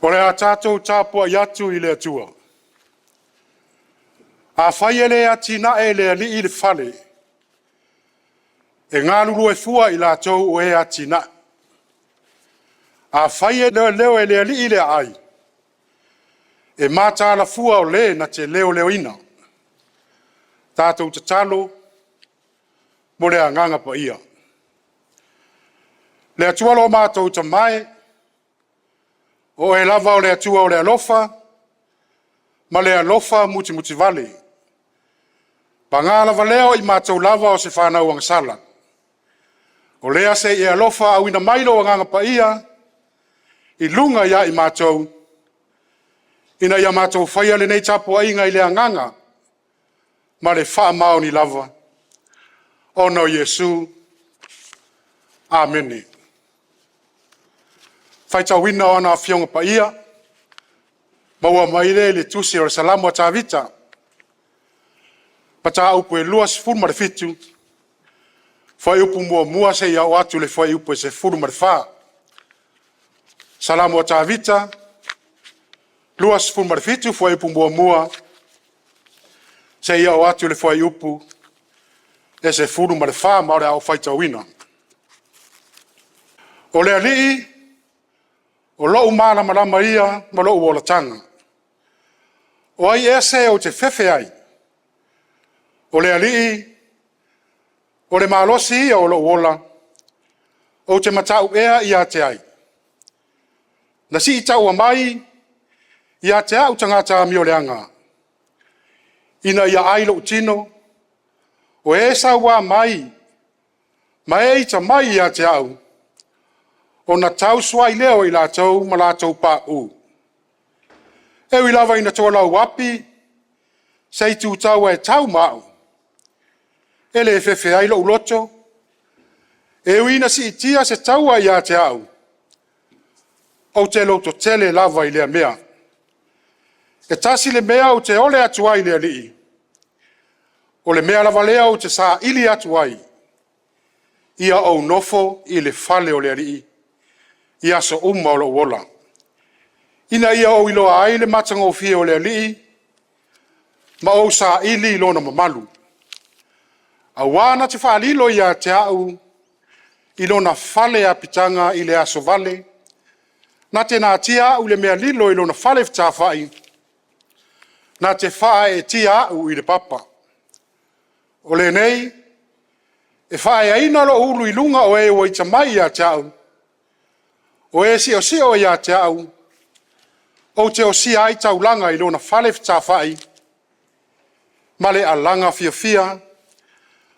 O le a tatou tapuai atu i le Atua. Afai e le atinae e le Alii le fale, e galulue fua i latou o e atinae. Afai e leoleo e le Alii le aai, e mataala fua o le na te leoleoina. Tatou tatalo mo le Agaga Paia. Le Atua lo matou Tama e, o Oe lava o le Atua o le alofa ma le alofa mutimutivale, paga lava lea o i matou lava o se fanau agasala, o lea se i e alofa auina mai lou Agaga Paia i luga ia i matou, ina ia matou faia lenei tapuaiga i le agaga ma le faamaoni lava, ona o Iesu. Amene. Faitauina o ana Afioga Paia, maua mai lea i le tusi o le Salamo a Tavita, mataupu e 27, fuaiupu 1 seia oo atu i le fuaiupu e 14. Salamo o Tavita 27 fuaiupu 1 seia oo atu i le fuaiupu e 14, ma o le a ou faitauina. O le Alii o lou malamalama ia ma lou olataga. O ai ea se ou te fefe ai? O le Alii o le malosi ia o lou ola, ou te matau ea ia te ai? Na siitaua mai ia te au tagata amioleaga, ina ia ai lou tino, o e saua mai ma e ita mai ia te au, ona tausuai lea o i latou ma latou pauu. E ui lava ina tolauapi se itutaua e tau ma au, e le fefe ai lou loto, e ui ina siitia se taua ia te au, ou te lototele lava i lea mea. E tasi le mea ou te ole atu ai i le Alii, o le mea lava lea ou te saili atu ai, ia ou nofo i le fale o le Alii i aso uma o lou ola, ina ia ou iloa ai le matagofie o le Alii ma ou saili lona mamalu. Aua na te faalilo ia te au i lona fale apitaga i le aso vale, na te natia au i le mea lilo i lona fale fetafai, na te faaeetia au i le papa. O lenei, e faaeaina lou ulu i luga o e ua ita mai ia te au, o e siosio ia te au, ou te osia ai taulaga i lona fale fetafai ma le alaga fiafia,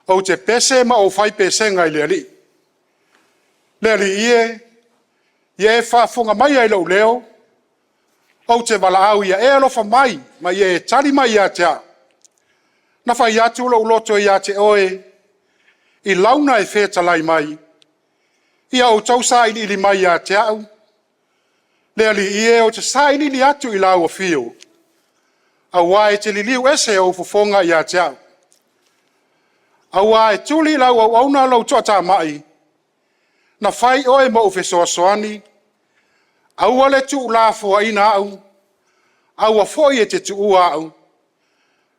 ou te pese ma ou fai pesega i le Alii. Le Alii e, ia e faafofoga maia i lou leo, ou te valaau ia e alofa mai ma ia e tali mai ia te au. Na fai atu lou loto ia te oe i launa e fetalai mai, ia outou sailiili mai ia te au. Le Alii e, ou te sailiili atu i lau afio, aua e te liliu ese ou fofoga ia te au. Aua e tuli i lau auauna lou toatamai, na fai oe ma ou fesoasoani, aua le tuulafoaiina au, aua foi e te tuua au,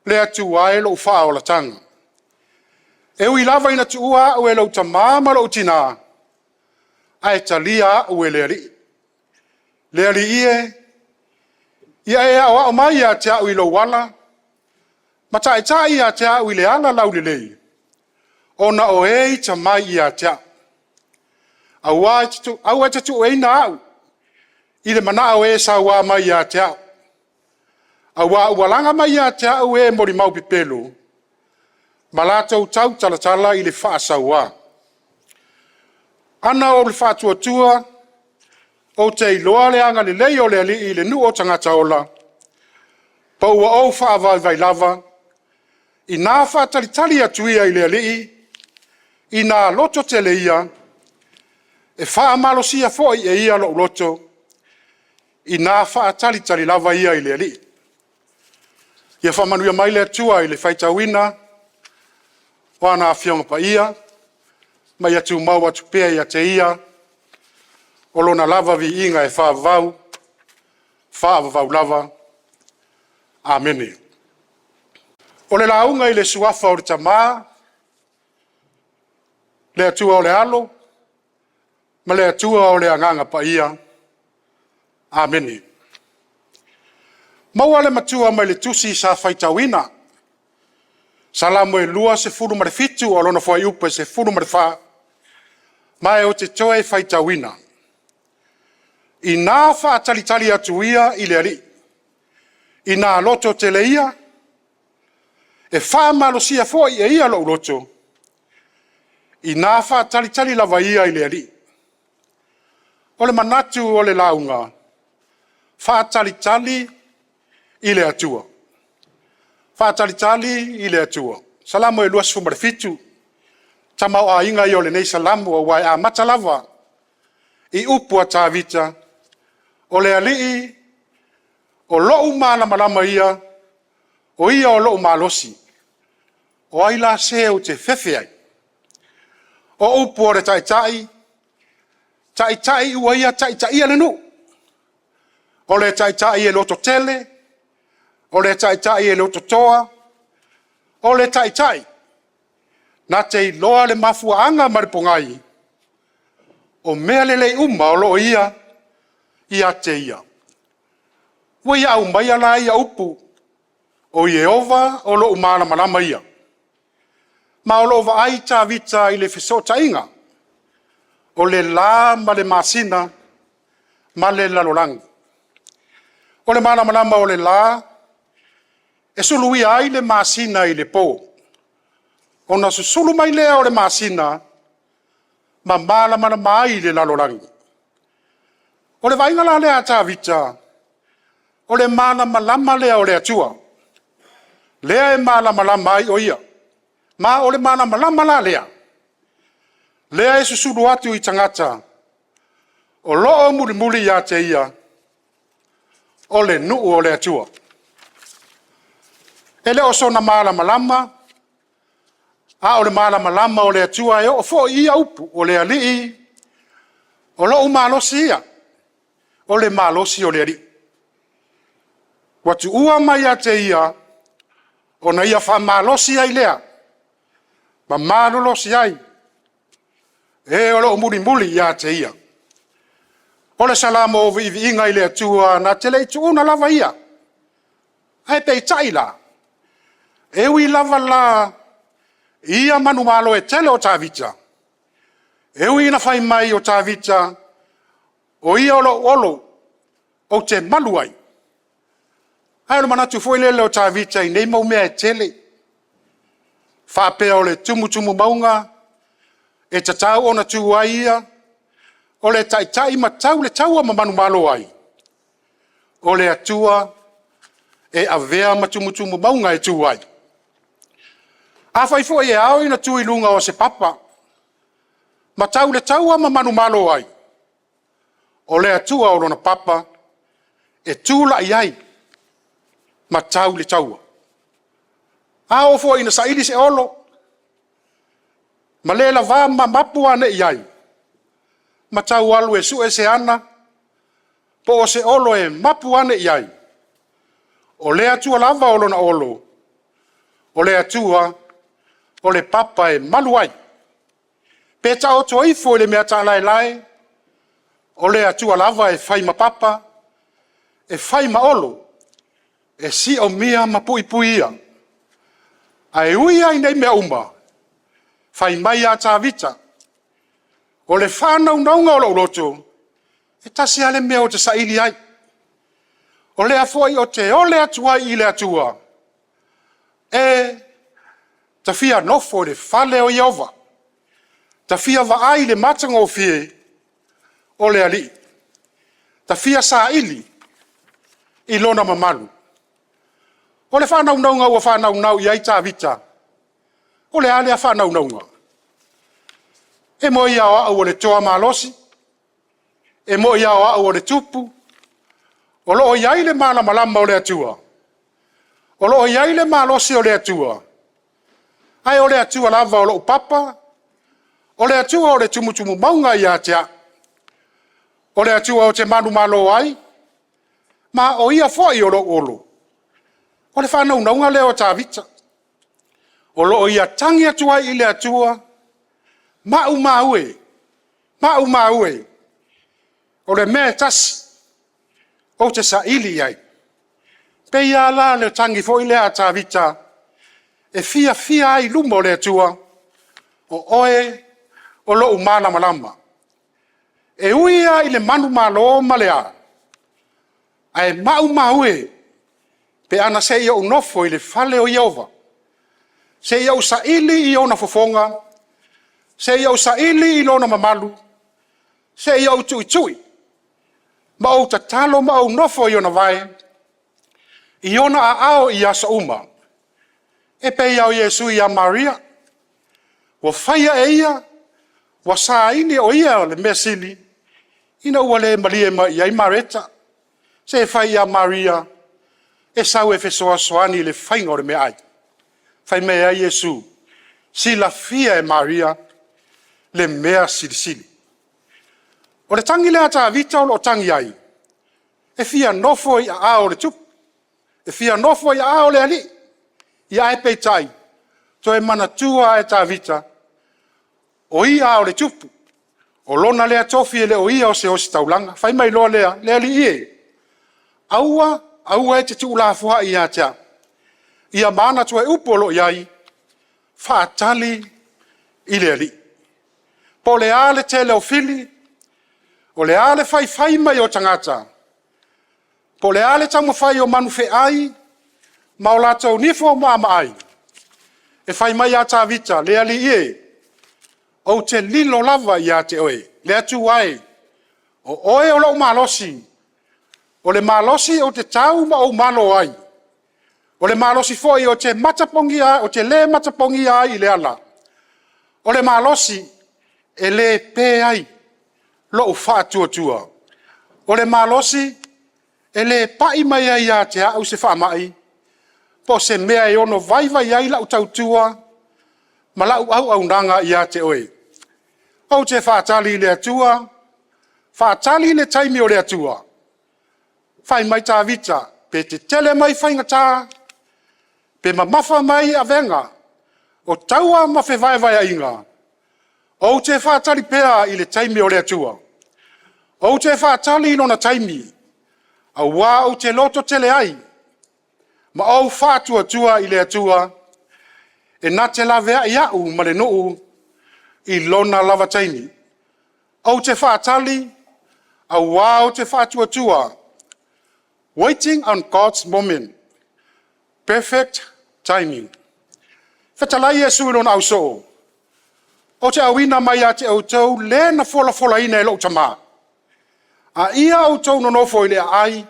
le Atua e lou faaolataga. E ui lava ina tuua au e lou tama ma lou tina, ae talia au e le Alii. Le Alii e, ia e aoao mai ia te au i lou ala, ma taitai ia te au i le ala laulelei, ona o e ita mai ia te au. Aua e te tuuaina au i le manao o e saua mai ia te au, aua ua laga mai ia te au e molimau pepelo ma latou tautalatala i le faasaua. Ana ou le faatuatua, ou te iloa le agalelei o le Alii i le nuu o tagata ola, po ua ou faavaivai lava, ina faatalitali atu ia i le Alii, ina lototele ia, e faamalosia foi e ia lou loto, ina faatalitali lava ia i le Alii. Ia faamanuia mai le Atua i le faitauina o ana Afioga Paia, ma ia tumau atu pea ia te Ia o Lona lava viiga e faavavau. Faavavau lava. Amene. O le lauga i le Suafa o le Tama, le Atua o le Alo ma le Atua o le Agaga Paia. Amene. Maua le matua mai le tusi sa faitauina, Salamo e 27 o lona fuaiupu e 14, ma e ou te toe faitauina. Ina faatalitali atu ia i le Alii, ina lototele ia, e faamalosia foi e ia lou loto, ina faatalitali lava ia i le Alii. O le manatu o le lauga, faatalitali i le Atua. Faatalitali i le Atua. Salamo e 27, tamaoaiga ia o lenei Salamo aua e amata lava i upu a Tavita, “O le Alii o lou malamalama ia, o Ia o lou malosi, o ai la se ou te fefe ai?” O upu o le Taitai, taitai ua ia taitaia le nuu, o le Taitai e lototele, o le Taitai e lototoa, o le Taitai na te iloa le mafuaaga ma le pogai o mea lelei uma o lo o ia te ia. Ua ia aumaia la ia upu, “O Ieova o lou malamalama ia.” Ma o lo o vaai Tavita i le fesootaiga o le la ma le masina ma le lalolagi. O le malamalama o le la e suluia ai le masina i le po, ona susulu mai lea o le masina ma malamalama ai le lalolagi. O le vaaiga la lea a Tavita, o le malamalama lea o le Atua, lea e malamalama ai o ia. Ma o le malamalama la lea, lea e susulu atu i tagata o lo o mulimuli ia te ia, o le nuu o le Atua. E le o sona malamalama, a o le malamalama o le Atua e oo foi i ia upu, “O le Alii o lou malosi ia, o le malosi o le Alii.” Ua tuua mai ia te ia ona ia faamalosi ai lea ma malolosi ai e o lo o mulimuli ia te ia. O le Salamo o viiviiga i le Atua na te le i tuua lava ia. Ae peitai la, e ui lava la i ia manumalo e tele o Tavita, e ui ina fai mai o Tavita, o ia o lou olo ou te malu ai, ae o le manatu foi lele o Tavita i nei mau mea e tele, faapea o le tumutumu mauga e tatau ona tu ai ia, o le taitai ma tau le taua ma manumalo ai, o le Atua e avea ma tumutumu mauga e tu ai. Afai foi e ao ona tu i luga o se papa ma tau le taua ma manumalo ai, o le Atua o lona papa e tulai ai ma tau le taua. A oo foi ina saili se olo ma le lava ma mapu ane i ai, ma tau alu e sue se ana po o se olo e mapu ane i ai, o le Atua lava o lona olo, o le Atua o le papa e malu ai. Pe taoto ifo i le mea taalaelae, o le Atua lava e fai ma papa, e fai ma olo, e siomia ma puipuia. Ae ui lava i nei mea uma, fai mai a Tavita, “O le faanaunauga o lou loto, e tasi lava le mea ou te saili ai, o lea foi ou te ole atu ai i le Atua, e ta fia nofo i le fale o Ieova, ta fia vaai i le matagofie o le Alii, ta fia saili i lona mamalu.” O le faanaunauga ua faanaunau i ai Tavita, o le a lea faanaunauga? E moi lava o au o le toa malosi, e moi lava o au o le tupu, o lo o i ai le malamalama o le Atua, o lo o i ai le malosi o le Atua, ae o le Atua lava o lou papa, o le Atua o le tumutumu mauga ia te au, o le Atua ou te manumalo ai, ma o ia foi o lou olo. O le faanaunauga lea o Tavita, o lo o ia tagi atu ai i le Atua, maumau e, maumau e, o le mea e tasi ou te saili i ai. E pei lava la o le tagi foi lea a Tavita e fiafia ai i luma o le Atua, o oe o lou malamalama. E ui lava i le manumalo ma le a, ae maumau e pe ana se i ou nofo i le fale o Ieova, se i ou saili i ona fofoga, se i ou saili i lona mamalu, se i ou tuitui ma ou tatalo ma ou nofo i ona vae, i ona aao i aso uma. E pei lava o Iesu ia Maria, ua faia e ia, ua saili o Ia le mea sili, ina ua le malie mai i ai Mareta. Se fai ia Maria e sau e fesoasoani i le faiga o le meaai. Fai mai ai Iesu, silafia e Maria le mea silisili. O le tagi lea a Tavita o lo o tagi ai, e fia nofo i aao o le Tupu, e fia nofo i aao o le Alii. Ia ae peitai, toe manatua lava e Tavita, o ia o le Tupu, o lona lea tofi e le o ia o se ositaulaga. Fai mai loa lea, le Alii e, aua aua e te tuulafoai ia te au. Ia ma ana toe upu o lo o i ai, faatali i le Alii. Po o le a le tele o fili, o le a le faifai mai o tagata, po o le a le taumafai o manufeai ma o latou nifo maamaai, e fai mai ia Tavita, le Alii e, ou te lilo lava ia te oe. Le Atua e, o oe o lou malosi, o le malosi ou te tau ma ou malo ai, o le malosi foi ou te le matapogia ai i le ala, o le malosi e le pe ai lou faatuatua, o le malosi e le pai mai ai ia te au se faamai, po o se mea e ono vaivai ai lau tautua ma lau auaunaga ia te oe. Ou te faatali i le Atua, faatali i le taimi o le Atua. Fai mai Tavita, pe tetele mai faigata, pe mamafa mai avega o taua ma fevaevaeaiga, ou te faatali pea i le taimi o le Atua. Ou te faatali i lona taimi, aua ou te lototele ai ma ou faatuatua i le Atua, e na te laveai au ma le nuu i lona lava taimi. Ou te faatali aua ou te faatuatua, waiting on God's moment, perfect timing. Fetalai Iesu i lona ausoo, ou te auina mai ia te outou le na folafolaina e lou Tama, a ia outou nonofo i le aai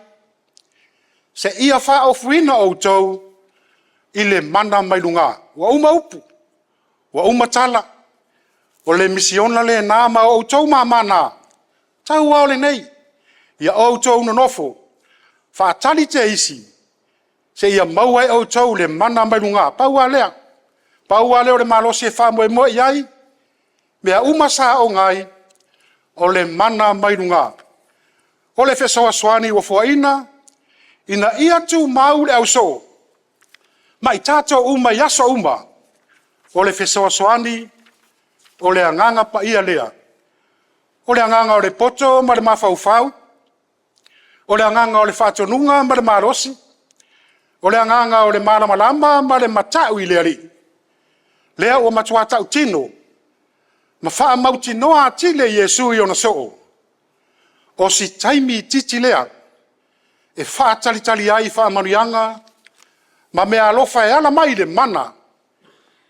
seia faaofuina outou i le mana mai luga. Ua uma upu, ua uma tala, o le misiona lena ma o outou mama na, tau lava o lenei, ia outou nonofo faatali te isi seia maua e outou le mana mai luga. Pau lava lea, pau lava lea o le malosi e faamoemoe i ai, mea uma sa aoga ai, o le mana mai luga. O le fesoasoani ua foaina ina ia tumau le ausoo ma i tatou uma i aso uma, o le fesoasoani o le Agaga Paia lea. O le agaga o le poto ma le mafaufau, o le agaga o le faatonuga ma le malosi, o le agaga o le malamalama ma le matau i le Alii, lea ua matua tautino ma faamautinoa atili e Iesu i ona soo, o si taimi itiiti lea e faatalitali ai i faamanuiaga ma meaalofa e ala mai i le mana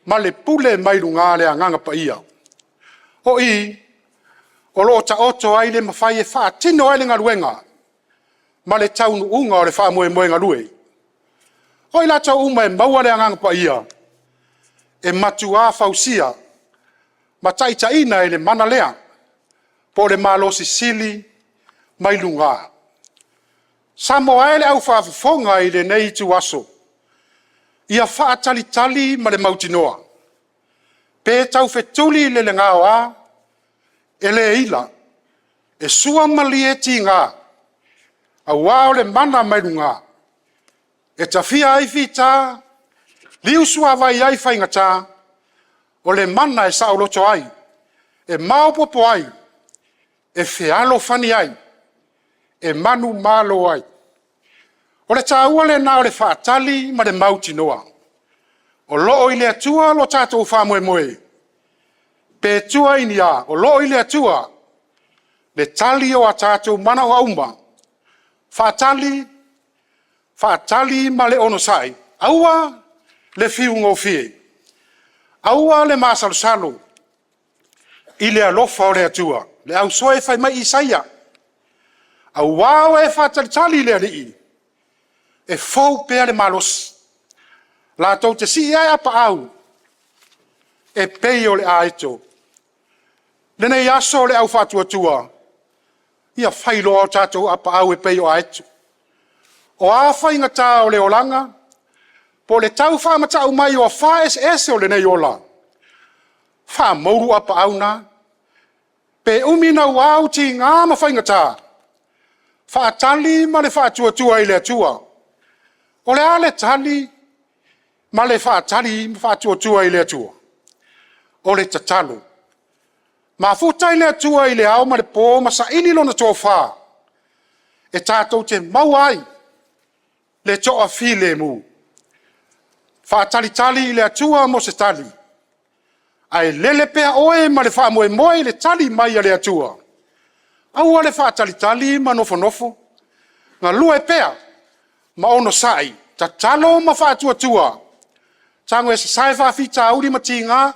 ma le pule mai luga a le Agaga Paia. O i, o lo o taoto ai le mafai e faatino ai le galuega ma le taunuuga o le faamoemoe galue. O i latou uma e maua le Agaga Paia, e matua fausia ma taitaiina e le mana lea, po o le Malosi Sili mai luga. Samoa e le au faafofoga i lenei ituaso, ia faatalitali ma le mautinoa, pe taufetuli i le gaoa, e le ila, e suamalie tiga, Aua o le mana mai luga, e tafia ai fita, liusuavai ai faigata, o le mana e saoloto ai, e maopoopo ai, e fealofani ai, e manumalo ai. O le taua lena o le faatali ma le mautinoa. O lo o i le Atua lo tatou faamoemoe, pe tua i ni a, o lo o i le Atua le tali o a tatou manaoga uma. Faatali, faatali ma le onosai, aua le fiu gofie, aua le masalosalo i le alofa o le Atua. Le ausoe fai mai Isaia, aua o e faatalitali i le Alii, e fou pea le malosi, latou te sii ae apaau e pei o le aeto. Lenei aso le au faatuatua, ia fai loa o tatou apaau e pei o aeto. O a faigata o le olaga po o le tau faamatau mai o afa eseese o lenei ola, faamoulu apaau na. Pe umi naua, tiga ma faigata, faatali ma le faatuatua i le Atua. O le a le tali ma le faatali ma faatuatua i le Atua? O le tatalo. Mafuta i le Atua i le ao ma le po ma saili Lona tofa e tatou te maua ai le toafilemu. Faatalitali i le Atua mo se tali, ae lele pea oe ma le faamoemoe i le tali mai a le Atua. Aua le faatalitali ma nofonofo, galue pea ma onosai, tatalo ma faatuatua. Tago e sasae faafitauli ma tiga,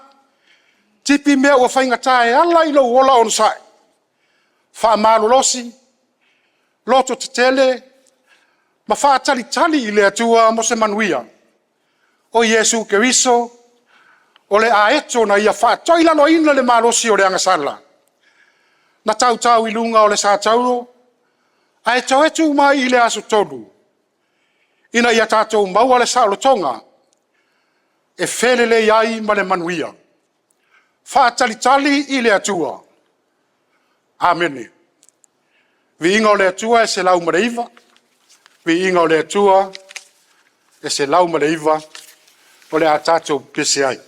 tipi mea ua faigata e ala i lou ola onosai, faamalolosi, lototetele ma faatalitali i le Atua mo se manuia. O Iesu Keriso o le aeto na Ia faatoilaloina le malosi o le agasala, na tautau i luga o le satauro ae toe tu mai i le aso 3, ina ia tatou maua le saolotoga e felelei ai ma le manuia. Faatalitali i le Atua. Amene. Viiga o le Atua e 109, viiga o le Atua e 109, o le a tatou pepese ai.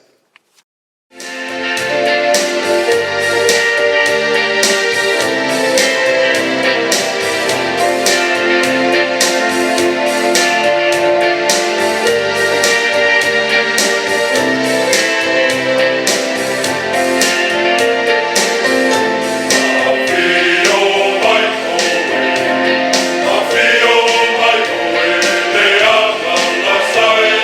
Afio mai oe, afio mai oe le Agafasa e.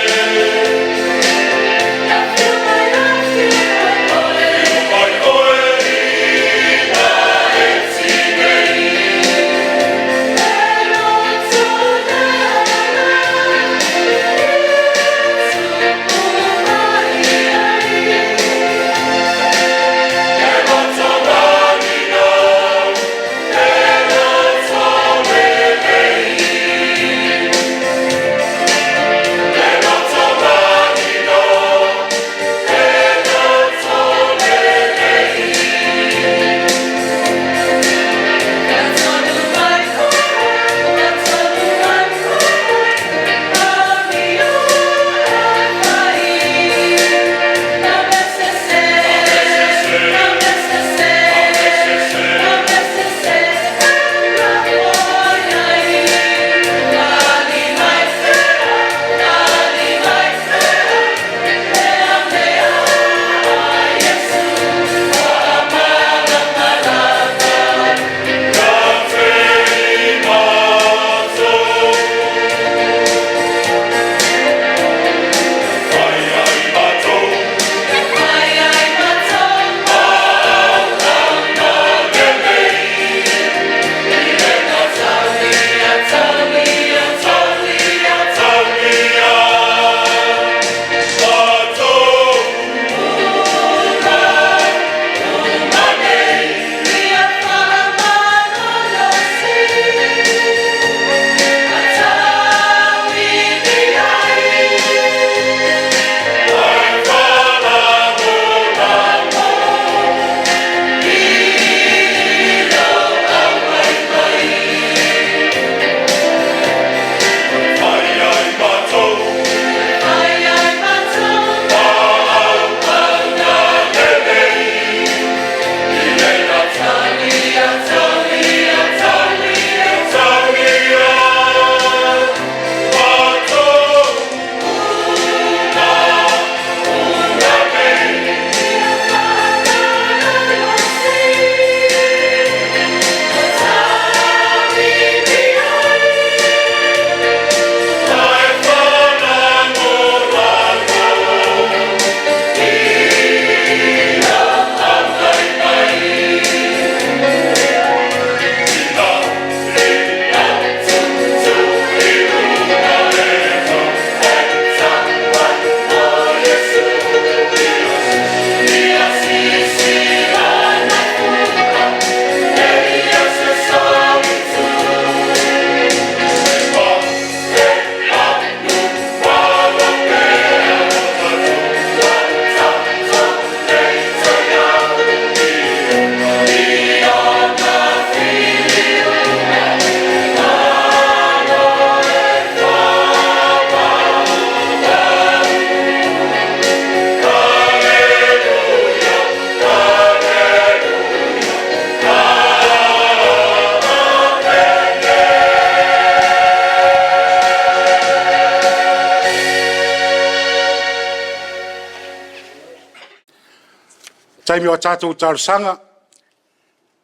Taimi o a tatou talosaga,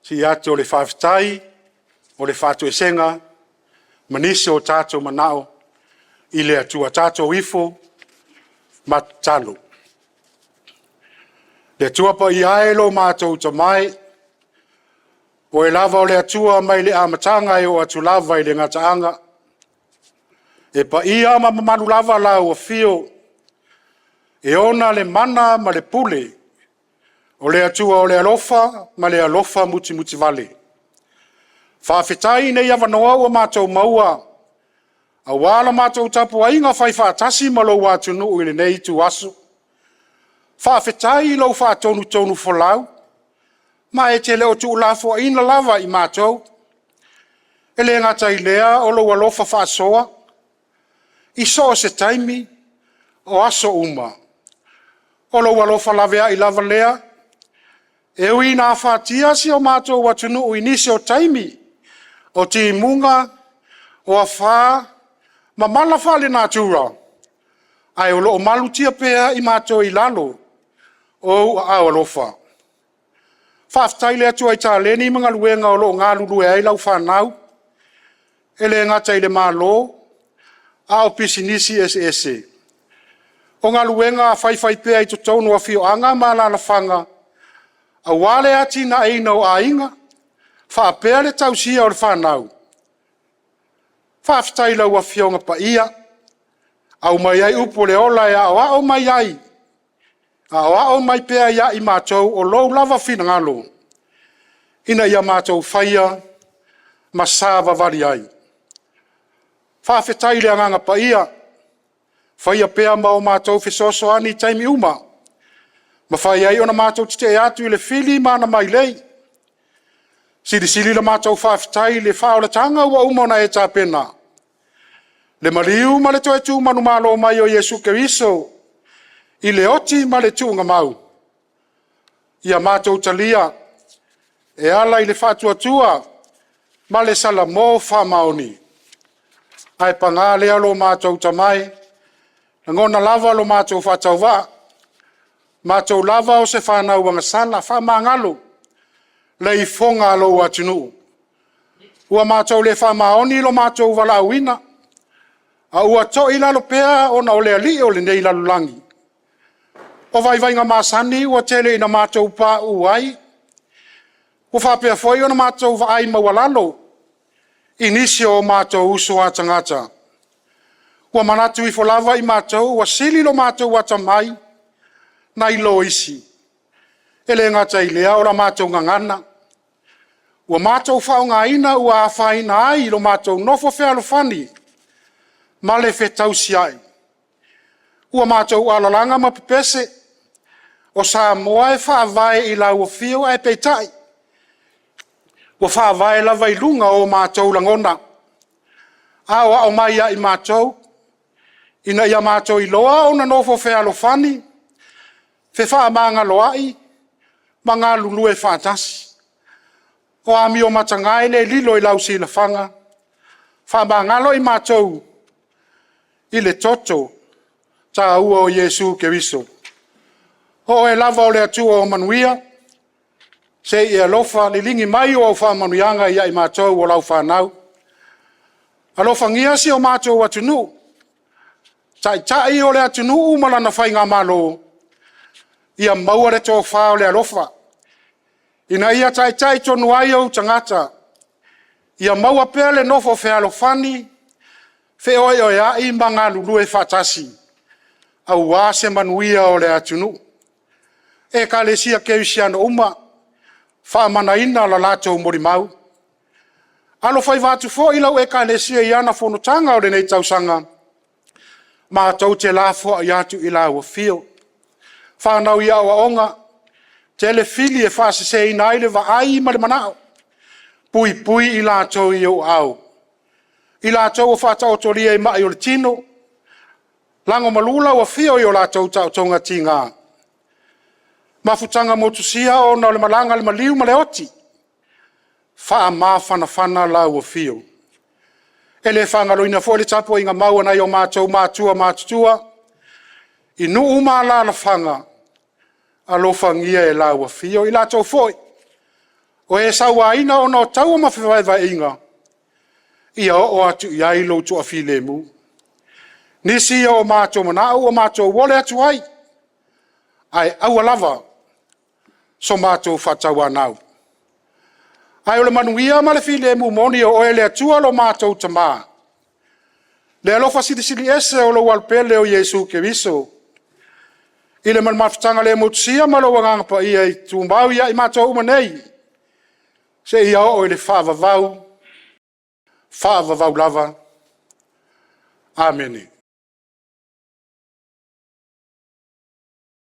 sii atu o le faafetai, o le faatoesega ma nisi o tatou manao i le Atua. Tatou ifo ma tatalo. Le Atua Paia e lo matou Tama e, o Oe lava o le Atua mai le amataga e oo atu lava i le gataaga. E paia ma mamalu lava lau afio e ona le mana ma le pule, o le Atua o le alofa ma le alofa mutimutivale. Faafetai i nei avanoa ua matou maua aua la matou tapuaiga fai faatasi ma lou atunuu i lenei ituaso. Faafetai i lou faatonutonufolau ma e te le o tuulafoaiina lava i matou. E le gata i lea o lou alofa faasoa i so o se taimi o aso uma. O lou alofa laveai lava lea, e ui ina afatia si o matou atunuu i nisi o taimi o timuga, o afa ma mala faale-natura, ae o lo o malutia pea i matou i lalo o ou aao alofa. Faafetai i le Atua i taleni ma galuega o lo o galulue ai lau fanau, e le gata i le Malo a o pisinisi eseese. O galuega faifaipea i totonu o afioaga ma alaalafaga aua le atinaeina o aiga faapea le tausia o le fanau. Faafetai i lau Afioga Paia, aumai ai upu o le ola e aoao mai ai, aoao mai pea ia i matou o lou lava finagalo, ina ia matou faia ma savavali ai. Faafetai i le Agaga Paia, faia pea ma o matou fesoasoani i taimi uma, mafai ai ona matou tetee atu i le fili ma ana mailei. Silisili la matou faafetai i le faaolataga ua uma ona e tapena, le maliu ma le toe tu manumalo mai o Iesu Keriso i le oti ma le tuugamau, ia matou talia e ala i le faatuatua ma le salamo faamaoni. Ae paga lea lo matou Tama e, lagona lava lo matou faatauvaa, matou lava o se fanau agasala, faamagalo le ifoga a lou atunuu. Ua matou le faamaoni i lo matou valaauina, a ua toilalo pea ona o le alii o lenei lalolagi. O vaivaiga masani ua tele ina matou pauu ai, ua faapea foi ona matou vaai maualalo i nisi o matou uso a tagata. Ua manatu ifo lava i matou ua sili lo matou atamai nai lo isi. E le gata i lea o la matou gagana ua matou faaaogaina ua afaina ai lo matou nofo fealofani ma le fetausiai. Ua matou alalaga ma pepese o Samoa e faavae i lau afio, ae peitai ua faavae lava i luga o matou lagona. Aoao mai ia i matou ina ia matou iloa ona nofo fealofani, fefaamagaloai ma galulue faatasi. O amio mataga e le lilo i lau silafaga, faamagalo i matou i le toto taua o Iesu Keriso. O Oe lava o le Atua o manuia, se i e alofa liligi mai au faamanuiaga ia i matou o lau fanau. Alofagia si o matou atunuu, Taitai o le atunuu ma lana Faigamalo, ia maua le tofa o le alofa, ina ia taitai tonu ai ou tagata, ia maua pea le nofo fealofani, feoeoeai ma galulue faatasi aua se manuia o le atunuu. Ekalesia Kerisiano uma, faamanaina la latou molimau. Alofaiva atu foi lau Ekalesia i ana fonotaga o lenei tausaga, matou te lafoai atu i lau afio. Fanau i aoaoga, tele fili e faaseseina ai le vaai ma le manao, puipui i latou i ou aao. I latou ua faataotolia i mai o le tino, lagomalu lau afio i o latou taotoga tiga, mafutaga motusia ona o le malaga a le maliu ma le oti, faamafanafana lau afio. E le faagaloina foi le tapuaiga mau a nai o matou matua matutua i nuu ma alaalafaga. Alofagia e lau afio i latou foi o e sauaina ona o taua ma fevaevaeaiga, ia oo atu i ai lou toafilemu. Nisi ia o matou manao ua matou ole atu ai, ae aua lava so matou faatauanau. Ae o le manuia ma le filemu moni o Oe le Atua lo matou Tama, le alofa Silisili Ese o lou Alo Pele o Iesu Keriso, i le mafutaga le motusia ma lou Agaga Paia e tumau ia i matou uma nei, seia oo i le faavavau, faavavau lava. Amene.